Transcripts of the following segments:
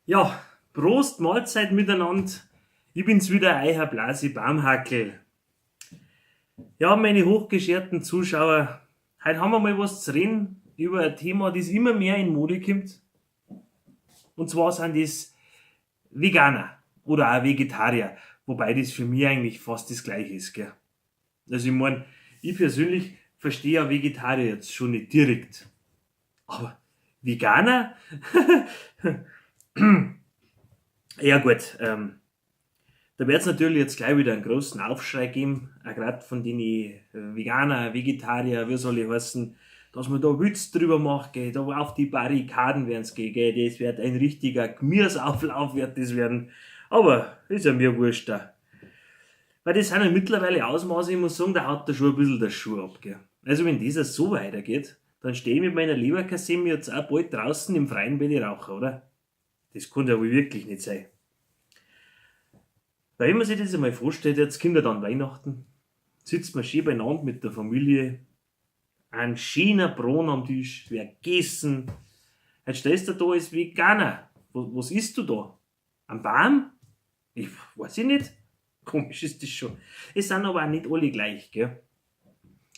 Ja, Prost Mahlzeit miteinander. Ich bin's wieder, euer Blasi Baumhackel. Ja, meine hochgeschärten Zuschauer, heute haben wir mal was zu reden über ein Thema, das immer mehr in Mode kommt. Und zwar sind das Veganer oder auch Vegetarier, wobei das für mich eigentlich fast das Gleiche ist, gell? Also ich mein, ich persönlich verstehe ja Vegetarier jetzt schon nicht direkt. Aber Veganer? Ja gut, da wird's natürlich jetzt gleich wieder einen großen Aufschrei geben, auch grad von den Veganer, Vegetarier, wie soll ich heißen, dass man da Witz drüber macht, gell, da auf die Barrikaden werden's gehen, gell, das wird ein richtiger Gemüseauflauf wird das werden, aber ist ja mir wurscht da. Weil das sind ja mittlerweile Ausmaße, ich muss sagen, da haut da schon ein bisschen der Schuh ab, gell. Also wenn das so weitergeht, dann stehe ich mit meiner Leberkassemme jetzt auch bald draußen im Freien bei den Raucher, oder? Das kann ja wohl wirklich nicht sein. Weil wenn man sich das einmal vorstellt, jetzt kommt ja dann Weihnachten, sitzt man schön beieinander mit der Familie, ein schöner Braten am Tisch, wird gegessen. Jetzt stehst du da als Veganer. Was isst du da? Ein Baum? Ich weiß ich nicht. Komisch ist das schon. Es sind aber auch nicht alle gleich, gell?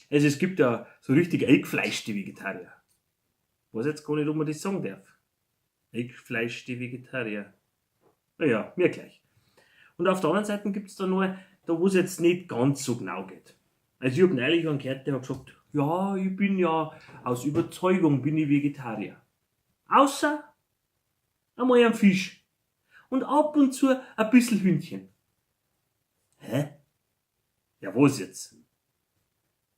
Also es gibt ja so richtig eingefleischte Vegetarier. Weiß jetzt gar nicht, ob man das sagen darf. Eingefleischte Vegetarier. Naja, mir gleich. Und auf der anderen Seite gibt's da noch, da wo's jetzt nicht ganz so genau geht. Also ich hab neulich einen gehört, der hat gesagt, ja, ich bin ja aus Überzeugung bin ich Vegetarier. Außer einmal ein Fisch. Und ab und zu ein bisschen Hühnchen. Hä? Ja, was jetzt?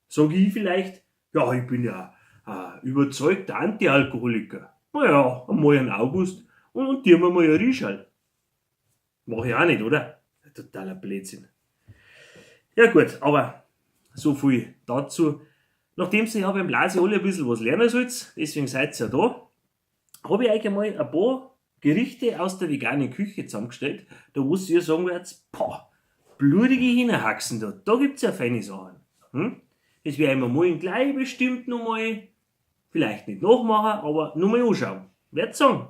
Sag ich vielleicht, ja, ich bin ja ein überzeugter Antialkoholiker. Naja, einmal einen August und dir mal ein Rischal. Mach ich auch nicht, oder? Totaler Blödsinn. Ja gut, aber so viel dazu. Nachdem ihr ja beim Blasi alle ein bisschen was lernen sollt, deswegen seid ihr ja da, hab ich euch einmal ein paar Gerichte aus der veganen Küche zusammengestellt, da wo ihr sagen werdet, boah, blutige Hühnerhaxen da, da gibt's ja feine Sachen. Das werde ich mir morgen gleich bestimmt nochmal, vielleicht nicht nachmachen, aber nochmal anschauen. Werd sagen.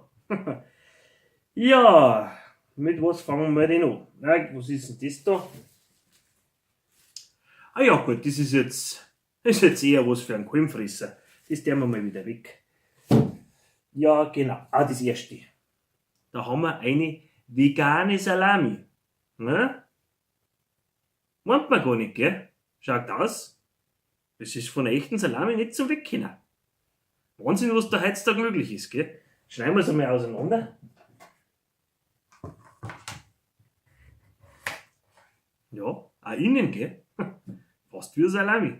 Ja, mit was fangen wir denn an? Na, was ist denn das da? Ah ja gut, das ist jetzt eher was für einen Kalmfresser. Das tun wir mal wieder weg. Ja genau, ah, das erste. Da haben wir eine vegane Salami. Ne? Meint man gar nicht, gell? Schaut aus. Das ist von einer echten Salami nicht zum Wegkommen. Wahnsinn, was da heutzutage möglich ist, gell? Schneiden wir es einmal auseinander. Ja, auch innen, gell? Fast wie eine Salami.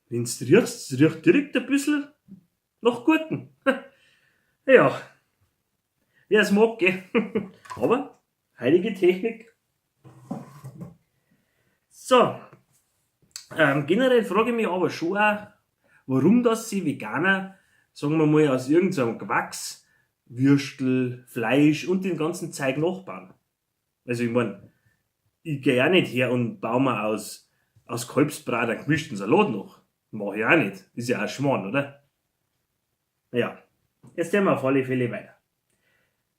Wenn's riechst, es riecht direkt ein bisschen nach Gurken. Ja, wer es mag, gell? Aber heilige Technik. Generell frage ich mich aber schon auch, warum das sie Veganer, sagen wir mal, aus irgendeinem Gewachs, Würstel, Fleisch und den ganzen Zeug nachbauen. Also ich mein, ich geh auch nicht her und baue mir aus Kalbsbrat einen gemischten Salat nach. Mach ich auch nicht. Ist ja auch Schmarrn, oder? Naja, jetzt gehen wir auf alle Fälle weiter.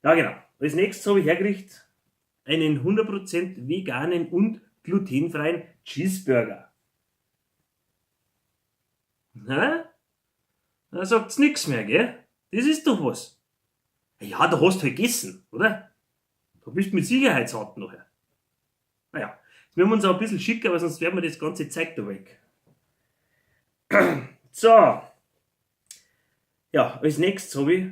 Ja genau, als nächstes habe ich hergerichtet einen 100% veganen und glutenfreien Cheeseburger. Na? Da sagt's nix mehr, gell? Das ist doch was. Ja, da hast du halt gegessen, oder? Da bist du mit Sicherheit satt nachher. Naja, jetzt müssen wir uns auch ein bisschen schicken, weil sonst werden wir das ganze Zeug da weg. So. Ja, als nächstes habe ich,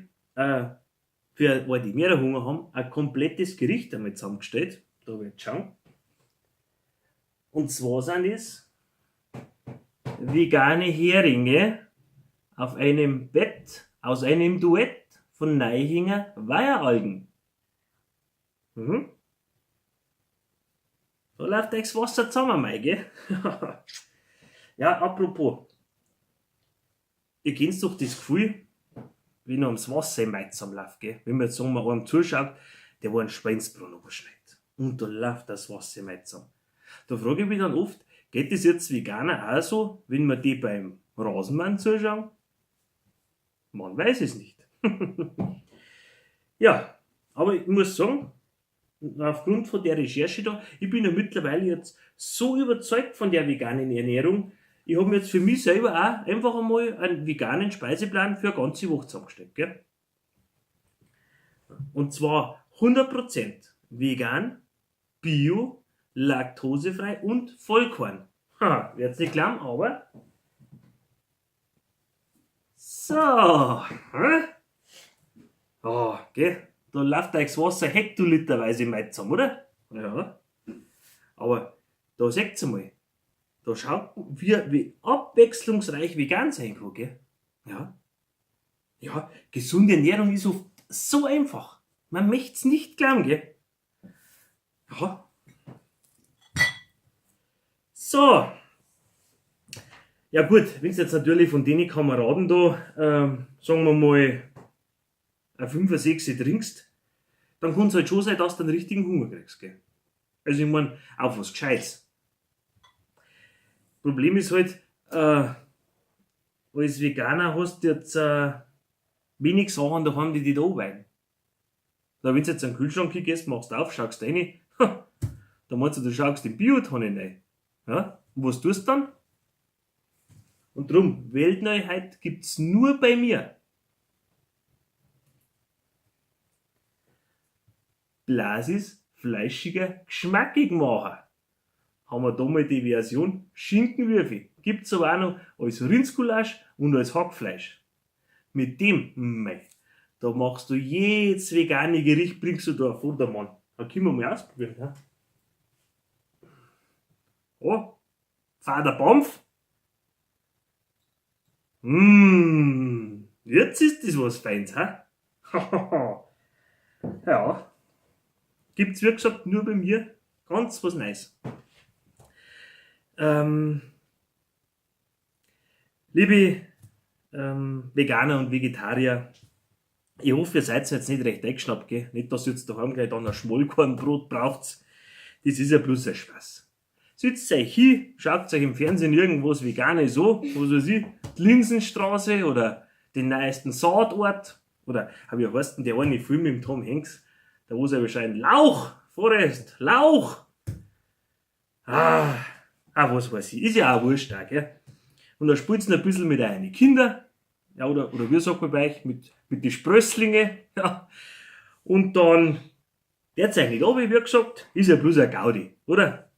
für weil die mehr Hunger haben, ein komplettes Gericht einmal zusammengestellt. Da wird schauen. Und zwar sind es vegane Heringe auf einem Bett aus einem Duett von Neichinger Weiheralgen. Da läuft euch das Wasser zusammen, mei, gell? Ja, apropos. Ihr kennt doch das Gefühl, wenn einem das Wasser im Wald zusammenläuft, gell? Wenn man jetzt sagen wir, einem zuschaut, der wo einen Schweinsbraten überschneidet. Und da läuft das Wasser im Wald zusammen. Da frage ich mich dann oft, geht das jetzt Veganer auch so, wenn wir die beim Rasenmann zuschauen? Man weiß es nicht. Ja, aber ich muss sagen, aufgrund von der Recherche da, ich bin ja mittlerweile jetzt so überzeugt von der veganen Ernährung, ich hab mir jetzt für mich selber auch einfach einmal einen veganen Speiseplan für eine ganze Woche zusammengestellt, gell? Und zwar 100% vegan, bio, laktosefrei und Vollkorn. Ha, werd's nicht glauben, aber so, hä? Oh, gell? Da läuft euch das Wasser hektoliterweise mei zusammen, oder? Ja. Aber da seht's einmal. Da schaut, wie abwechslungsreich vegan sein kann, gell? Ja. Ja, gesunde Ernährung ist oft so einfach. Man möcht's nicht glauben, gell? Ja. So. Ja gut, wenn's jetzt natürlich von den Kameraden da, sagen wir mal, ein 5er, 6er trinkst, dann kann's halt schon sein, dass du einen richtigen Hunger kriegst, gell? Also ich mein, auf was Gescheites. Problem ist halt, als Veganer hast du jetzt wenig Sachen daheim, die dich da anweiden. Da wenn's jetzt einen Kühlschrank gehst, machst du auf, schaust rein, da meinst du, du schaust in Biotonne rein. Ja? Und was tust du dann? Und drum, Weltneuheit gibt's nur bei mir. Blasis fleischiger Geschmackigmacher. Haben wir da mal die Version Schinkenwürfel. Gibt's aber auch noch als Rindsgulasch und als Hackfleisch. Mit dem, mei, da machst du jedes vegane Gericht, bringst du da auf Vordermann. Da können wir mal ausprobieren. Ja? Oh, Vater Bampf. Jetzt ist das was Feins, hä? Ja. Gibt's wie gesagt nur bei mir ganz was Neues. Liebe Veganer und Vegetarier, ich hoffe, ihr seid jetzt nicht recht eingeschnappt, gell? Nicht, dass ihr jetzt daheim gleich dann ein Schmollkornbrot braucht. Das ist ja bloß ein Spaß. Sitzt euch hin, schaut euch im Fernsehen irgendwas Veganes an, was weiß ich, die Linsenstraße oder den neuesten Saatort, oder, hab ich ja heißt denn der eine Film mit dem Tom Hanks, da wo sie wahrscheinlich Lauch, Forrest, Lauch! Ah, was weiß ich, ist ja auch wurscht auch, gell? Und da spielt's noch ein bisschen mit euren Kindern, ja, oder wie sagt man bei euch, mit den Sprösslinge, ja. Und dann, der zeigt nicht ab, wie gesagt, ist ja bloß ein Gaudi, oder?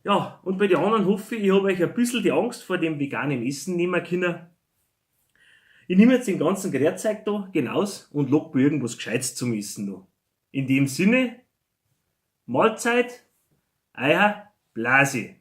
Ja, und bei den anderen hoffe ich, ich hab euch ein bisschen die Angst vor dem veganen Essen nehmen können. Ich nehme jetzt den ganzen Grärzeug da genaus und lock mir irgendwas Gescheites zum Essen noch. In dem Sinne, Mahlzeit, euer Blasi.